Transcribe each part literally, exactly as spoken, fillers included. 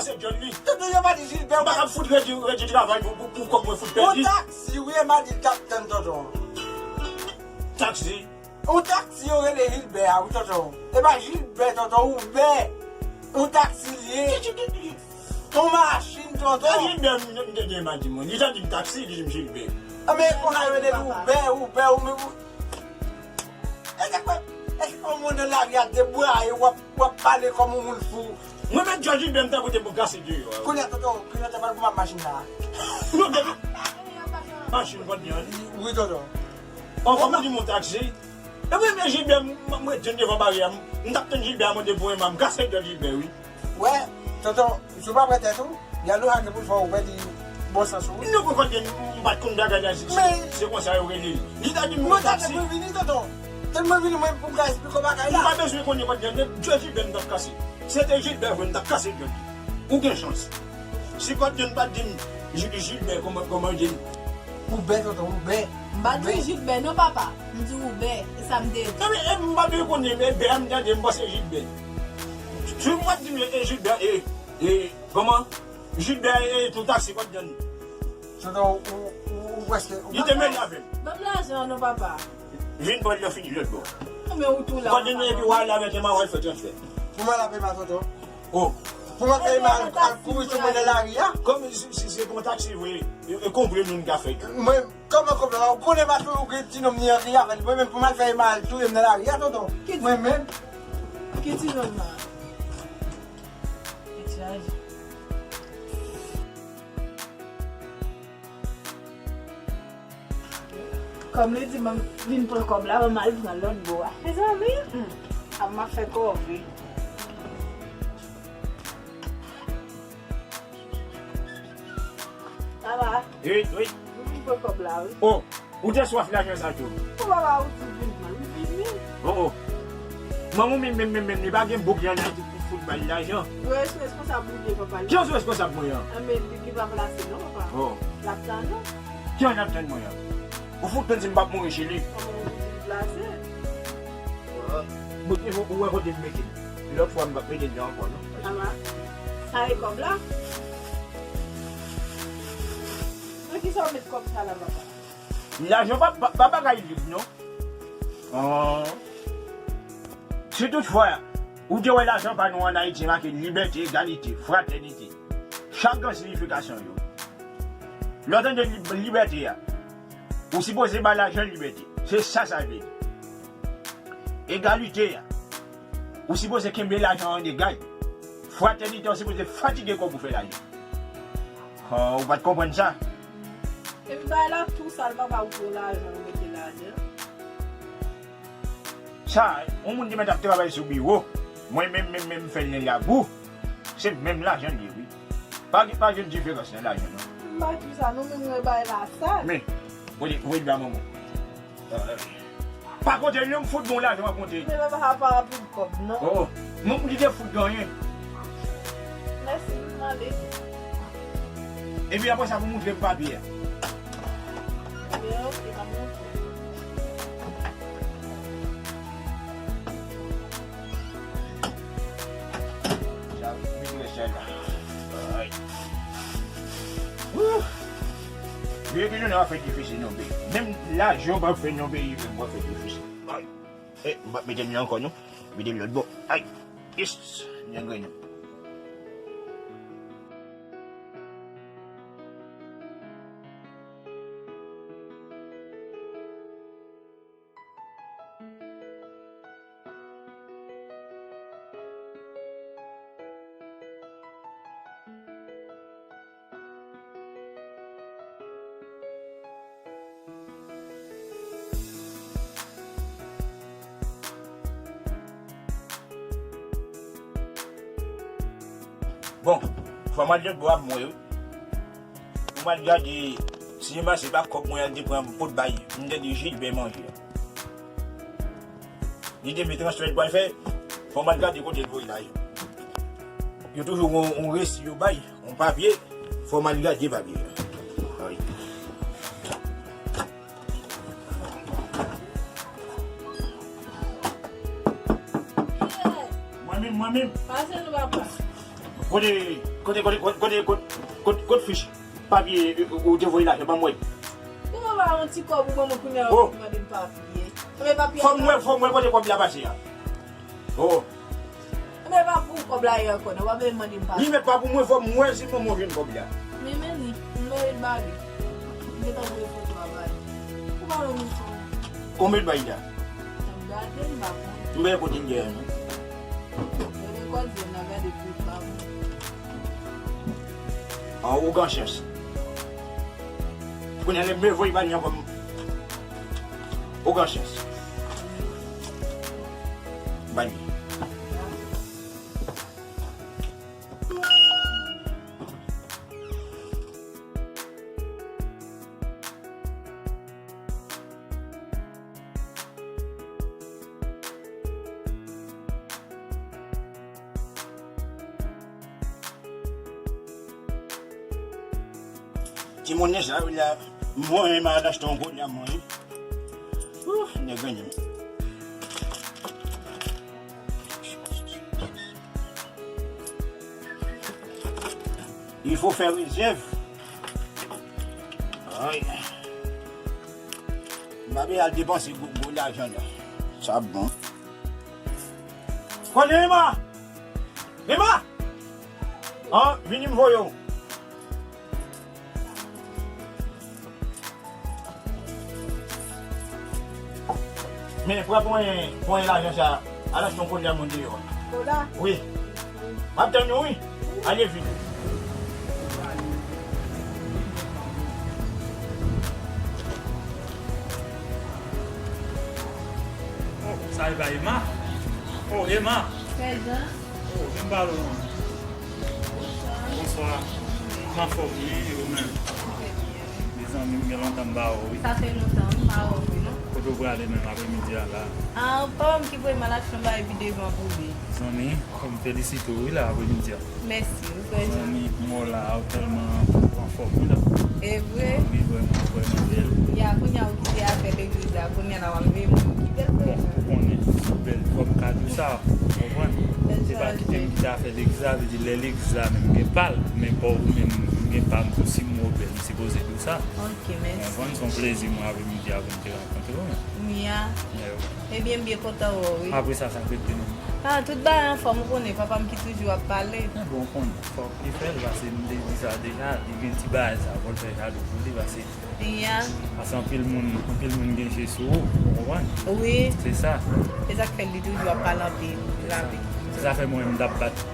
kase djòl li. Tonton, yo pa di Jilbè. M pa ka fout redi, redi travay pou, pou, pou kòb mwen fout pèdi. Yon taksi, wi, e m a di l t ap tann tonton. Taksi. Yon taksi, yo rele Jilbè a, wi, tonton. E pa Jilbè, tonton, Oubè. Yon taksi li ye. Yon machin, tonton. E Jilbè, m, m te gen, m a di mwen. Li te di m taksi, li di m Jilbè. A, men konsa yo rele l Oubè, Oubè, ou menm. Èske kòm, èske kòm moun nan lari a debwaye, w ap, w ap pale kòm yon moun fou? Mwen menm, Jòj Jilbè, m ta pote pou kase deyò a. Kounye a, tonton, kounye a, te pral pou m ap machin la. Non, depi machin, kòd li an. Wi, tonton. Ankò, pou di m yon taksi. Epi, men Jilbè, m, m, mwen tann devan baryè a, m, m t ap tann Jilbè a mande pou Ema, m kase djòl Jilbè, wi. Wè, tonton, si w pa pran tèt ou, y a lou hake pou l fè w pèdi bon sans ou. Nou konprann ke m pa t konn bagay la, se, se, se konsa yo rele l. Li ta di m mwen taksi. Mwen vini, tonton. Tann mwen vini, mwen pou m ka esplike w bagay la. Ou pa bezwen konnen kòd li an, men djòl Jilbè m t ap kase. Si se te Jilbè vre, m t ap kase djòl li. Ou gen chans. Si kòd li an pa t di m, Jil-, Jilbè, kòman, kòman di m? Oubè, tonton, Oubè. M pa di w Jilbè, non, papa. M di w Oubè. E sa m te di. Ebyen, e m pa bezwen konnen, men bè a m tande, m panse Jilbè. Si w pa t di m, e Jilbè, e, e, kòman? Jilbè, e, tou taksi, kòd li an. Tonton, ou, ou, ou prèske, ou... Li te mele avè m. Ban m lajan an non, papa. Vin pran l nan figi lòt bò. Men ou tou la. Kòd li an epi w al avèk Ema, w al fè transfè. Pou m al avè Ema, tonton. Oh. Pou m al fè Ema al, al kouri sou mwen nan lari a. Kòm si, si se pou yon taksi vre, e, e konprann nou ka fè. Mwen, kòman konprann? Ou konnen Ema toujou gen ti nonm li anvi avè l. Mwen menm pou m al fè Ema al touye m nan lari a, tonton. Mwen menm. Ki ti nonm nan? Li chaje. Kòm li di m vin pran kòb la, ban m al pran lòt bò a. Mezanmi, hmm, ap m ap fè kòve. Papa, wi, wi. M vin pran kòb la, wi. Oh, ou te swaf lajan sa tou. Ou papa, ou di vin pran, m vini. Oh, oh. Manman w menm, menm, menm, menm, li pa gen boug li an Ayiti pou fout ba l lajan. Yo, se responsab ou ye, papa. Kijan se responsab mwen an? Anben, li, li pa plase non, papa. Oh. L ap tann ou. Kijan l ap tann mwen an? Ou fout tann si m p ap mouri chili. Kòman ou di l plase? Bon, ou wè kote m mete l. Lòt fwa m p ap mete l la ankò non. Papa, sa e kòb la? Nan kisa w met kòb sa la, papa? Lajan pa, pa, pa bagay lib non. Oh. Si toutfwa ou te wè lajan pa nou an Ayiti make libète, egalite, fratènite, chak gran siyifikasyon yo. Lè w tande lib-, libète a, ou sipoze ba lajan libète. Se sa sa vle di. Egalite a, ou sipoze kenbe lajan an egay. Fratènite a, ou sipoze fatige kò w pou fè lajan. Oh, ou pa t konprann sa? Epi bay la tou sal papa ou pran lajan, ou mete lajan. Sa, yon moun ki mèt ap travay sou biwo, mwen menm, menm, menm, m fè l nan labou, se menm lajan li ye, wi. Pa gen, pa gen diferans nan lajan, non. M pa di sa, non, men mwen bay la sal. Men, kote, kote dwa manman? Pa konte l non, m fout bon lajan w ap konte. Men papa, sa pa anpil kòb non. Oh, mwen m kite fout gen anyen. Mèsi, m ale. Epi apre sa, pou moutre m papye a. Ebyen, oke, m ap moutre. Sa, mete rès la. Ay. Wouh! Vye ki jounen w ap fè difisil nan peyi. Menm lajan w pa fè nan peyi, menm w ap fè difisil. Ay. Eh, m p ap mete m la ankò non. Mete m lòt bò. Ay. Yes. M jwenn grenn. Bon, fò m al lòt bò a pou m wè wi. Pou m al gade si se mache pa kòb mwen an te pran pou l bay m te di Jilbè manje. Li gen de transfè l pral fè, fò m al gade kote l voye la ye. Yo toujou gen yon, yon resi yo bay, yon papye, fò m al gade papye a. Wi. Mwen menm, mwen menm. Pase nou, papa. Kote, kote, kote, kote, kote, kote, kote fich papye, e, e, ou te voye lajan ban mwen? Kòman w pa yon ti kòb ou ban mwen kounye a, ou mande m papye? Ebyen, papye. Fò m wè, fò m wè kote kòb la pase a. Oh. Ebyen, pa pou kòb la ye ankò, non, w ap vin mande m papye. Li mèt pa pou mwen, fò m wè si manman w jwenn kòb la. Men, men li, m mèt ba li. M gentan voye foto a ba li. Ou pa wè misye? Konbyen l bay la? M gade, m pa konn. M pa kote l ye a, non. Gade kòb la, gade pou l pa bon. An, ou gen chans. Kounye a, lè m voye ba li ankò, m, ou gen chans. Ba li. Timoun sa yo la, mwen, m al achte yon koulye a mwen. Ouh, nèg renmen m. Il faut faire réserve. Ay. M pa bezwen al depanse gwo, gwo lajan la. Sa bon. Kote Emma? Emma! An, vini m voye w. Men, pran ponyen, ponyen lajan sa, al achte yon koulye a moun deyò a. Kola? Wi. M ap tann ou, wi. Ale vit. Oh, sa e pa Emma? Oh, Emma. Prezan. Oh, vin pale w. Bonswa. M anfòm, wi, e ou menm? Mezanmi, m gen lontan m pa wè w, wi. Sa fè lontan, wi, m pa wè w vre, non. Kote w prale menm apremidi a la? Ah, papa m ki voye m al achte yon bagay pi devan pou li. Zanmi, m felisite w, wi, la, apremidi a. Mèsi, wi, frè Jean. Zanmi, m wè w la, ou tèlman anfòm, wi, la. E vre? Wi, vrèman, vrèman bèl. Ya, kounye a ou kite afè legliz la, kounye a la w ap veye moun ki bèl, frè Jean. Bon, ou konnen, sou bèl, fò m ka di w sa, ou konprann? Se pa kite m kite afè legliz la, vle di lè legliz la menm gen pa l, men pa w menm, m gen pa m tou, si m wè w bèl, m sipoze di w sa. Ok, mèsi. Ou konprann, se yon plezi mwen avè midi a pou m te rankontre w menm. Mia. Yeah. Ebyen, m byen kontan wè w, wi. Apre sa, sa k rete menm? Ah, tout bagay anfòm, ou konnen, papa m ki toujou ap pale. Ebyen, ou konnen, fòk li fè l, paske m te di sa deja, li gen ti bagay sa, fò l fè kado pou li, paske Ya. Paske anpil moun, anpil moun gen je sou ou, ou konprann? Wi. Se sa. Se sa k fè li toujou ap pale anpil, rapi. Se sa fè mwen menm m t ap bat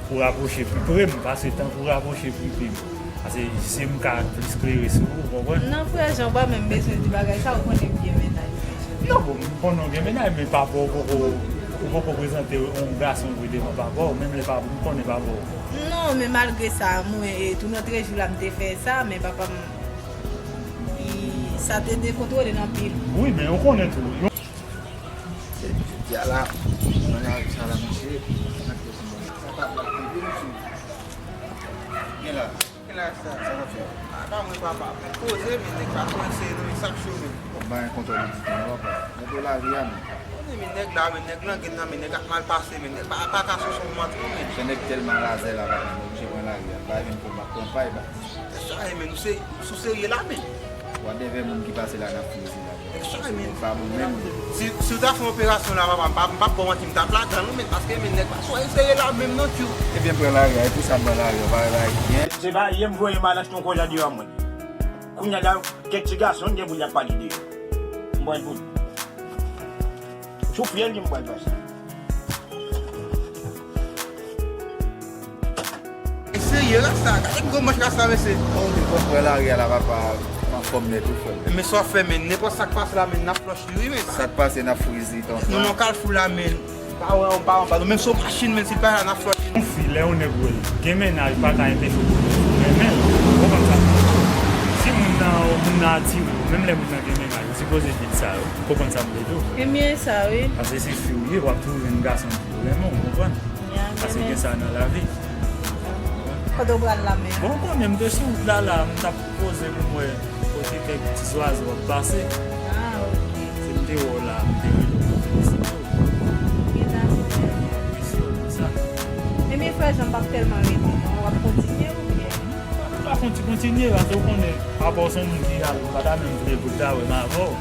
pou rapwoche pi pre m, paske tankou rapwoche pi pre m. Paske je m ka plis klere sou ou, ou konprann? Non, frè Jean, ou pa menm bezwen di bagay sa, ou konnen m gen mennaj, frè Jean. Non, bon, m konnen w gen mennaj, men papa w poko, ou poko prezante yon gason vre devan papa w, menm lè papa w, m konnen papa w. Non, men malgre sa, mwen, e, tou nòt rejou la, m te fè sa, men papa m Sa te dekontwole n anpil. Wi, men ou konnen tou. Jodi a la, nan lari sa la, mesye, sa pa blag, men vin sou. Gen la. Gen la sa. Sa w ap fè? A, pa mwen, papa. Men poze, men nèg pa kwense, non, men sa k cho, men. Ou pa gen kontwòl ou ditou, non, papa. Mete w lari a, men. Konnen, men nèg la, men nèg langèt nan, men nèg ap mal pase, men nèg pa, pa ka sou son mant, non, men. Se nèg tèlman razè la, papa, m oblije pran lari a. Pa vin pou m ap pran pay, ba. Sa, e, men nou se, sou serye la, men. W ap devè moun ki pase la nan frizi la. Sa, e, men. Pa bon menm. Si, si w ta fè operasyon la, papa, m pa, m p ap ba w manti, m t ap ladan l, wi, men, paske, men, nèg pa sou serye la menm, non, tchou. Ebyen, pran lari a, e pou sa m pran lari a, pa wè bagay ki gen. Se pa yè m voye m al achte yon kola deyò a mwen. Kounye a la, kèk ti gason gen pou y ap pale de yo. M pral pou. Sou fyèl li m pral pase. E serye rasta, gade gwo manch rasta, mesye. Ou te konprann lari a la, papa, anfòm nèt, wi, frè. Men sa w ap fè, men, nenpòt sa k pase la, men, n ap flòch li, wi, men. Sa k pase, n ap frizi, tonton. Nou nan kalfou la, men. Pa wè, pa wè, pa wè. Menm si yon machin, men, si l pa la, n ap flòch li. Yon fi, lè yon nèg wè l gen mennaj, pa ka enpeche w pou renmen l. Ou konprann sa? Si moun nan, moun nan atire w, menm lè moun nan gen mennaj, Sipoze di l sa, wi. Ou konprann sa m vle di w? Ebyen, sa, wi. Paske se fi w ye, w ap twouve yon gason ki renmen w, ou konprann? Paske gen sa nan lavi. Kote w pral la menm? Bon, ou konnen, m te sou wout la, la, m t ap poze pou m wè kote kèk ti zwazo ap pase. Ah, ok. Se m te wè w la, m te rele w pou felisite w. Ok, dakò. Apresye w pou sa. Ebyen, frè Jan, m p ap tèlman rete, non. W ap kontinye oubyen? M pa konti-, kontinye, paske ou konnen, apa w se yon moun ki jalou, m pa ta menm vle pou l ta wè m avè w.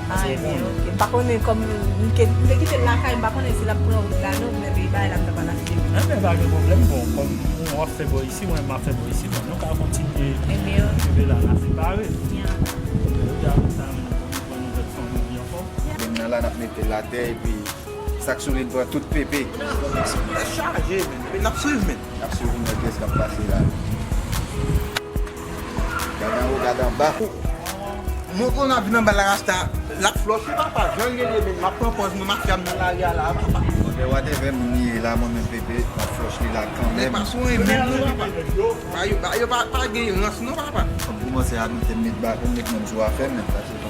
Ah, ebyen, ok. M pa konnen, kòm m ke-, m te kite l lakay, m pa konnen si l ap pran wout la, non, men peyi bagay la, m ta pa l achte. Enben, pa gen pwoblèm, bon, kòm ou ap fè bò isi, mwen, m ap fè bò isi, bon, nou ka kontinye kenbe la, n a separe. Ebyen, jodi a konsa, nou pran nou lòt fanmi ankò. Menm nan la, n ap mete l atè, epi sa k sou li n pran tout pepe. Tèt chaje, men. N ap swiv, men. N ap swiv pou n wè kiyès k ap pase la. Gad anwo, gad anba. Mwen konn ap vin anba la, Rasta. L ap flòche, papa. Jan l ye, men. M ap pran pòz mwen, mafya m nan lari a la, papa. Bon, whatever moun li ye la, mwen menm, pepe, m ap flòch li la kanmenm. Men pa sou yon menm, non, papa. Ba yo, ba yo pa, pa gen rans, non, papa. Fò m kòmanse a mete m met ba, pou m met menm sou afè m, men.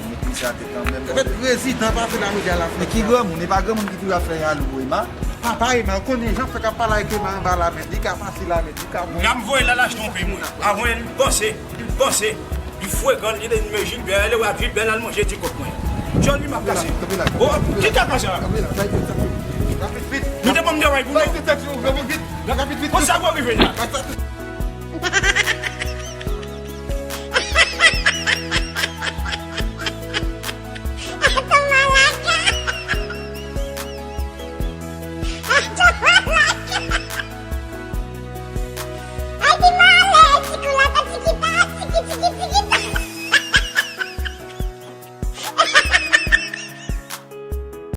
Mwen ki chate kanmenm. Se mèt prezidan pase la jodi a la. Men ki granmoun? E pa granmoun ki toujou ap fè jalou, Ema? Papa Ema, ou konnen jan fè k ap pale ak Ema anba la, men li ka fasil la, men li ka bon. N ap voye l al achte yon pye moun. Avan l panse, li panse, li frekan, li vin men Jilbè, lè w ap Jilbè, l al manje ti kòk mwen. Jòl li m ap kase. Kanpe la, kanpe la. Oh, ki ka kase la? Kanpe la, sa vit, sa vit. Rapid, vit. Nou te ban m travay pou nou. Sa vit, vit. Rapid, vit, vit. Konn sa w rive la.